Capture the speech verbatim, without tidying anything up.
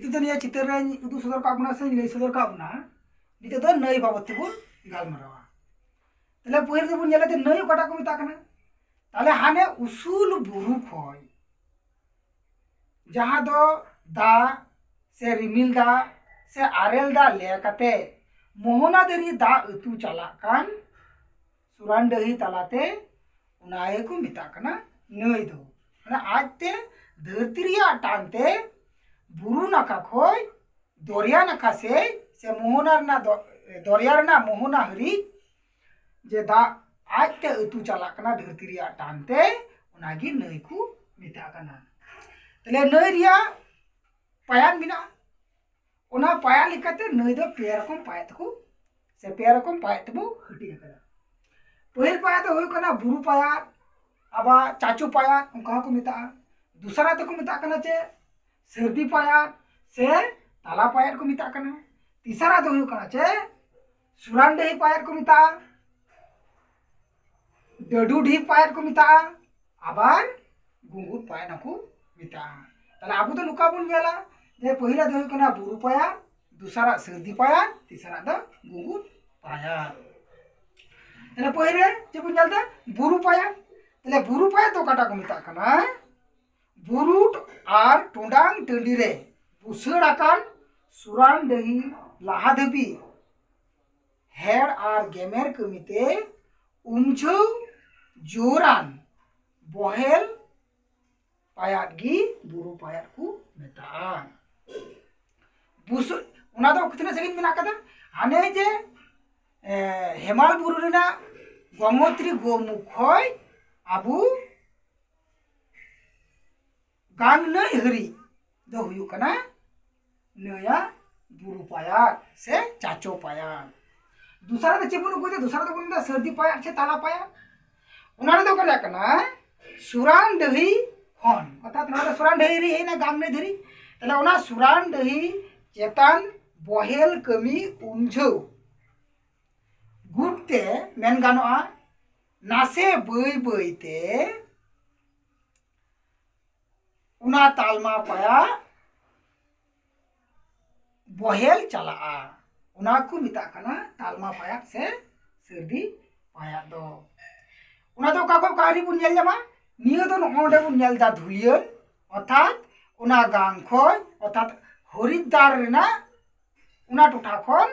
ᱱᱤᱛᱚᱜ ᱱᱤᱭᱟᱹ ᱪᱤᱛᱟᱹᱨ ᱨᱮᱧ ᱩᱫᱩᱜ ᱥᱚᱫᱚᱨ ᱠᱟᱜ ᱵᱚᱱᱟ ᱥᱮᱧ ᱞᱟᱹᱭ ᱥᱚᱫᱚᱨ ᱠᱟᱜ ᱵᱚᱱᱟ, ᱱᱤᱛᱚᱜ ᱫᱚ ᱱᱟᱹᱭ ᱵᱟᱵᱚᱫ ᱛᱮᱵᱚᱱ ᱜᱟᱞᱢᱟᱨᱟᱣᱟ᱾ ᱛᱟᱦᱞᱮ ᱯᱟᱹᱦᱤᱞ ᱫᱚᱵᱚᱱ ᱧᱮᱞᱟ ᱡᱮ ᱱᱟᱹᱭ ᱚᱠᱟᱴᱟᱜ ᱠᱚ ᱢᱮᱛᱟᱜ ᱠᱟᱱᱟ᱾ ᱛᱟᱦᱞᱮ ᱦᱟᱱᱮ ᱩᱥᱩᱞ ᱵᱩᱨᱩ ᱠᱷᱚᱱ ᱡᱟᱦᱟᱸ ᱫᱚ ᱫᱟᱜ ᱥᱮ ᱨᱤᱢᱤᱞ ᱫᱟᱜ ᱥᱮ ᱟᱨᱮᱞ ᱫᱟᱜ ᱞᱮ ᱠᱟᱛᱮ ᱢᱳᱦᱚᱱᱟ ᱫᱟᱨᱮ ᱫᱟᱜ ᱟᱹᱛᱩ ᱪᱟᱞᱟᱜ ᱠᱟᱱ ᱥᱩᱨᱟᱱᱰᱟᱹᱦᱤ ᱛᱟᱞᱟᱛᱮ, ᱚᱱᱟ ᱜᱮᱠᱚ ᱢᱮᱛᱟᱜ ᱠᱟᱱᱟ ᱱᱟᱹᱭ ᱫᱚ᱾ ᱢᱟᱱᱮ ᱟᱡᱛᱮ ᱫᱷᱟᱹᱨᱛᱤ ᱨᱮᱭᱟᱜ ᱴᱟᱱᱛᱮ ᱵᱩᱨᱩ ᱱᱟᱠᱷᱟ ᱠᱷᱚᱱ ᱫᱚᱨᱭᱟ ᱱᱟᱠᱷᱟ ᱥᱮᱫ ᱥᱮ ᱢᱳᱦᱚᱱᱟ ᱨᱮᱱᱟᱜ ᱫᱚ-, ᱫᱚᱨᱭᱟ ᱨᱮᱱᱟᱜ ᱢᱳᱦᱚᱱᱟ ᱦᱟᱹᱨᱤᱡ ᱡᱮ ᱫᱟᱜ ᱟᱡᱛᱮ ᱟᱹᱛᱩ ᱪᱟᱞᱟᱜ ᱠᱟᱱᱟ ᱫᱷᱟᱹᱨᱛᱤ ᱨᱮᱭᱟᱜ ᱴᱟᱱᱛᱮ, ᱚᱱᱟᱜᱮ ᱱᱟᱹᱭ ᱠᱚ ᱢᱮᱛᱟᱜ ᱠᱟᱱᱟ᱾ ᱛᱟᱦᱞᱮ ᱱᱟᱹᱭ ᱨᱮᱭᱟᱜ ᱯᱟᱭᱟᱱ ᱢᱮᱱᱟᱜᱼᱟ᱾ ᱚᱱᱟ ᱯᱟᱭᱟᱱ ᱞᱮᱠᱟᱛᱮ ᱱᱟᱹᱭ ᱫᱚ ᱯᱮ ᱨᱚᱠᱚᱢ ᱯᱟᱭᱮᱫ ᱛᱮᱠᱚ, ᱥᱮ ᱯᱮ ᱨᱚᱠᱚᱢ ᱯᱟᱭᱮᱫ ᱛᱮᱵᱚ ᱦᱟᱹᱴᱤᱧ ᱟᱠᱟᱫᱟ᱾ ᱯᱟᱹᱦᱤᱞ ᱯᱟᱭᱟᱫ ᱫᱚ ᱦᱩᱭᱩᱜ ᱠᱟᱱᱟ ᱵᱩᱨᱩ ᱯᱟᱭᱟᱫ, ᱟᱵᱟᱨ ᱪᱟᱪᱳ ᱯᱟᱭᱟᱫ ᱚᱱᱠᱟ ᱦᱚᱸᱠᱚ ᱢᱮᱛᱟᱜᱼᱟ᱾ ᱫᱚᱥᱟᱨᱟᱜ ᱫᱚᱠᱚ ᱢᱮᱛᱟᱜ ᱠᱟᱱᱟ ᱪᱮ ᱥᱟᱹᱨᱫᱤ ᱯᱟᱭᱟᱫ ᱥᱮ ᱛᱟᱞᱟ ᱯᱟᱭᱟᱫ ᱠᱚ ᱢᱮᱛᱟᱜ ᱠᱟᱱᱟ᱾ ᱛᱮᱥᱟᱨᱟᱜ ᱫᱚ ᱦᱩᱭᱩᱜ ᱠᱟᱱᱟ ᱪᱮ ᱥᱩᱨᱟᱱᱰᱟᱹᱦᱤ ᱯᱟᱭᱟᱫ ᱠᱚ ᱢᱮᱛᱟᱜᱼᱟ, ᱰᱟᱹᱰᱩᱰᱤ ᱯᱟᱭᱟᱫ ᱠᱚ ᱢᱮᱛᱟᱜᱼᱟ, ᱟᱵᱟᱨ ᱜᱩᱸᱜᱩᱨ ᱯᱟᱭᱟᱫ ᱦᱚᱸᱠᱚ ᱢᱮᱛᱟᱜᱼᱟ᱾ ᱛᱟᱦᱞᱮ ᱟᱵᱚ ᱫᱚ ᱱᱚᱝᱠᱟ ᱵᱚᱱ ᱧᱮᱞᱟ ᱡᱮ ᱯᱟᱹᱦᱤᱞᱟᱜ ᱫᱚ ᱦᱩᱭᱩᱜ ᱠᱟᱱᱟ ᱵᱩᱨᱩ ᱯᱟᱭᱟᱫ, ᱫᱚᱥᱟᱨᱟᱜ ᱥᱟᱹᱨᱫᱤ ᱯᱟᱭᱟᱫ, ᱛᱮᱥᱟᱨᱟᱜ ᱫᱚ ᱜᱩᱸᱜᱩᱨ ᱯᱟᱭᱟᱫ᱾ ᱛᱟᱦᱞᱮ ᱯᱟᱹᱦᱤᱞ ᱨᱮ ᱪᱮᱫ ᱵᱚᱱ ᱧᱮᱞ ᱮᱫᱟ? ᱵᱩᱨᱩ ᱯᱟᱭᱟᱫ᱾ ᱛᱟᱦᱞᱮ ᱵᱩᱨᱩ ᱯᱟᱭᱟᱫ ᱫᱚ ᱚᱠᱟᱴᱟᱜ ᱠᱚ ᱢᱮᱛᱟᱜ ᱠᱟᱱᱟ? ᱵᱩᱨᱩᱴ ᱟᱨ ᱴᱚᱸᱰᱟᱝ ᱴᱟᱺᱰᱤ ᱨᱮ ᱵᱩᱥᱟᱹᱲ ᱟᱠᱟᱱ ᱥᱩᱨᱟᱱᱰᱟᱹᱦᱤ ᱞᱟᱦᱟ ᱫᱷᱟᱹᱵᱤᱡ ᱦᱮᱲ ᱟᱨ ᱜᱮᱢᱮᱨ ᱠᱟᱹᱢᱤᱛᱮ ᱩᱢᱡᱷᱟᱹᱣ ᱡᱳᱨᱟᱱ ᱵᱚᱦᱮᱞ ᱯᱟᱭᱟᱫ ᱜᱮ ᱵᱩᱨᱩ ᱯᱟᱭᱟᱫ ᱠᱚ ᱢᱮᱛᱟᱜᱼᱟ᱾ ᱵᱩᱥᱩᱵ, ᱚᱱᱟ ᱫᱚ ᱛᱤᱱᱟᱹᱜ ᱥᱟᱺᱜᱤᱧ ᱢᱮᱱᱟᱜ ᱠᱟᱫᱟ? ᱦᱟᱱᱮ ᱡᱮ, ᱮ, ᱦᱮᱢᱟᱞ ᱵᱩᱨᱩ ᱨᱮᱱᱟᱜ ᱜᱚᱝᱜᱳᱛᱨᱤ ᱜᱳᱢᱩᱠᱷ ᱠᱷᱚᱡ ᱟᱵᱚ ᱜᱟᱝ ᱱᱟᱹᱭ ᱦᱟᱹᱨᱤᱡ ᱫᱚ ᱦᱩᱭᱩᱜ ᱠᱟᱱᱟ ᱱᱟᱹᱭᱟ ᱵᱩᱨᱩ ᱯᱟᱭᱟᱫ ᱥᱮ ᱪᱟᱪᱳ ᱯᱟᱭᱟᱫ᱾ ᱫᱚᱥᱟᱨ ᱫᱚ ᱪᱮᱫ ᱵᱚᱱ ᱟᱹᱜᱩᱭᱮᱫᱟ? ᱫᱚᱥᱟᱨ ᱫᱚ ᱵᱚᱱ ᱢᱮᱱᱫᱟ ᱥᱟᱹᱨᱫᱤ ᱯᱟᱭᱟᱫ ᱥᱮ ᱛᱟᱞᱟ ᱯᱟᱭᱟᱫ᱾ ᱚᱱᱟ ᱨᱮᱫᱚ ᱚᱠᱟ ᱞᱮᱠᱟ ᱠᱟᱱᱟ? ᱥᱩᱨᱟᱱᱰᱟᱹᱦᱤ ᱠᱷᱚᱱ, ᱚᱨᱛᱷᱟᱛ ᱱᱚᱣᱟ ᱫᱚ ᱥᱩᱨᱟᱱᱰᱟᱹᱦᱤ ᱨᱮ ᱦᱮᱡ ᱮᱱᱟ ᱜᱟᱝ ᱱᱟᱹᱭ ᱫᱷᱟᱹᱨᱤᱡ᱾ ᱛᱟᱦᱞᱮ ᱚᱱᱟ ᱥᱩᱨᱟᱱᱰᱟᱹᱦᱤ ᱪᱮᱛᱟᱱ ᱵᱚᱦᱮᱞ ᱠᱟᱹᱢᱤ ᱩᱢᱡᱷᱟᱹᱣ ᱜᱩᱴ ᱛᱮ ᱢᱮᱱ ᱜᱟᱱᱚᱜᱼᱟ, ᱱᱟᱥᱮ ᱵᱟᱹᱭ ᱵᱟᱹᱭ ᱛᱮ ᱚᱱᱟ ᱛᱟᱞᱢᱟ ᱯᱟᱭᱟᱫ ᱵᱚᱦᱮᱞ ᱪᱟᱞᱟᱜᱼᱟ᱾ ᱚᱱᱟ ᱠᱚ ᱢᱮᱛᱟᱜ ᱠᱟᱱᱟ ᱛᱟᱞᱢᱟ ᱯᱟᱭᱟᱫ ᱥᱮ ᱥᱟᱹᱨᱫᱤ ᱯᱟᱭᱟᱫ ᱫᱚ᱾ ᱚᱱᱟ ᱫᱚ ᱚᱠᱟ ᱠᱷᱚᱱ ᱚᱠᱟ ᱦᱟᱹᱨᱤᱡ ᱵᱚᱱ ᱧᱮᱞ ᱧᱟᱢᱟ? ᱱᱤᱭᱟᱹ ᱫᱚ ᱱᱚᱜᱼᱚ ᱱᱚᱰᱮ ᱵᱚᱱ ᱧᱮᱞ ᱮᱫᱟ ᱫᱷᱩᱞᱤᱭᱟᱹᱱ, ᱚᱨᱛᱷᱟᱛ ᱚᱱᱟ ᱜᱟᱝ ᱠᱷᱚᱱ, ᱚᱨᱛᱷᱟᱛ ᱦᱚᱨᱤᱫᱽᱫᱟᱨ ᱨᱮᱱᱟᱜ ᱚᱱᱟ ᱴᱚᱴᱷᱟ ᱠᱷᱚᱱ